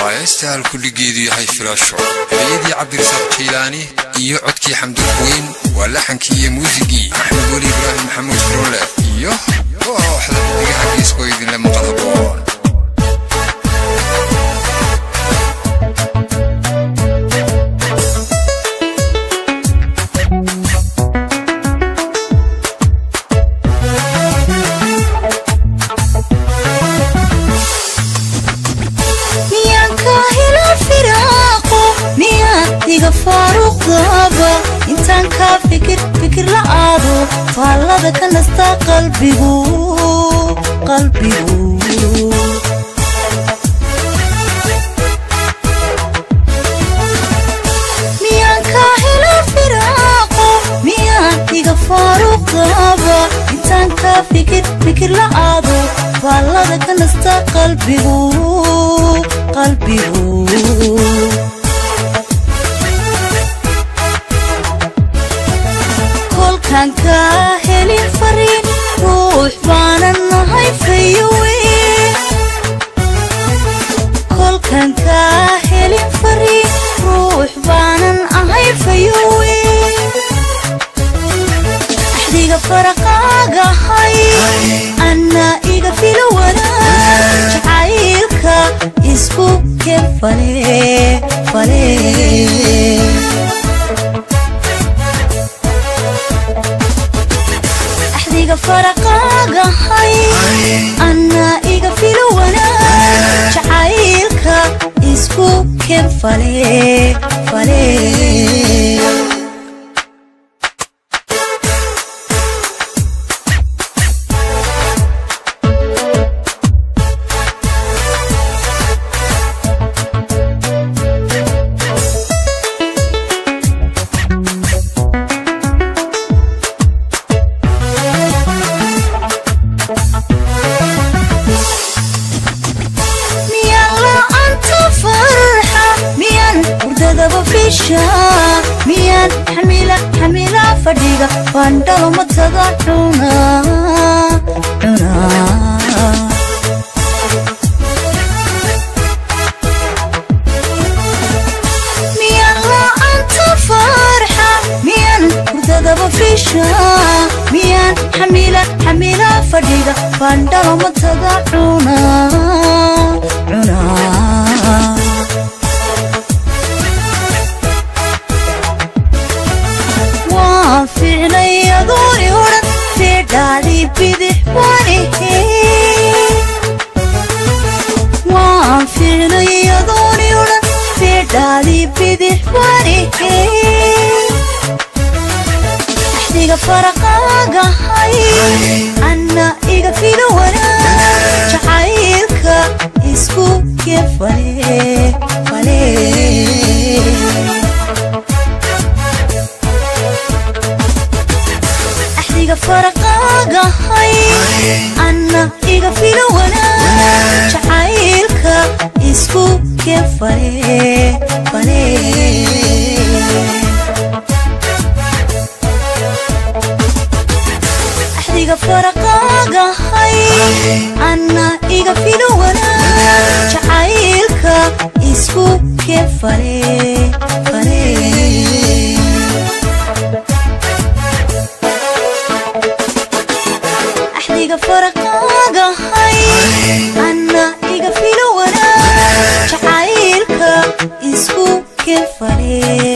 Waa heesta halkudhigeedu yahay Filasho, ereyadii Cabdirasaaq Jiilaani iyo codkii Xamdi Quweyn, waa laxankii iyo muusigii Axmed Weli Ibraahim Maxamuud Furolle iyo kooxda Xidigaha Geeska oo idinle maqal haboon. Miyaan kaa helo firaaqo, miyaad iga faaruqdaba? Intaan kaa fikir fikir la'aado, faallada ka nastaa qalbigu, qalbigu. Miyaan kaa helo firaaqo, miyaad iga faaruqdaba? Intaan kaa fikir fikir la'aado, faallada ka nastaa qalbigu, qalbigu. Kolkaan kaa helin fariin, ruux baanan nahay fayowe. Kolkaan kaa helin fariin, ruux baanan ahay fayowe. Axdiga faraqaagahay anaa iga filo wanaag, jacaylka isku keen fale fale. Axdiga faraqaagahay anaa iga filo wanaag, jacaylka isku keen fale fale. Miyaan la'aanta farxa? Miyaan hurdadaba fisha? Miyaan xamila xamila fadhiga bandhalo matada cuna cuna? Miyaan la'aanta farxa? Miyaan hurdadaba fisha? Miyaan xamila xamila fadhiga bandhalo matada cuna cuna? Waan fiicnay adooni odhan, feedhaadii bidix waanihe. Waan fiicnay adooni odhan, feedhaadii bidix waanihe. Axdiga faraqaagahay anna iga filo wanaag, jacaylka isku keen fale fale. Axdiga faraqaagahay anna iga filo wanaag, jacaylka isku keen fale fale. Axdiga faraqaagahay anna iga filo wanaag, jacaylka isku keen fale fale. Axdiga faraqaagahay anna iga filo wanaag, jacaylka isku keen fale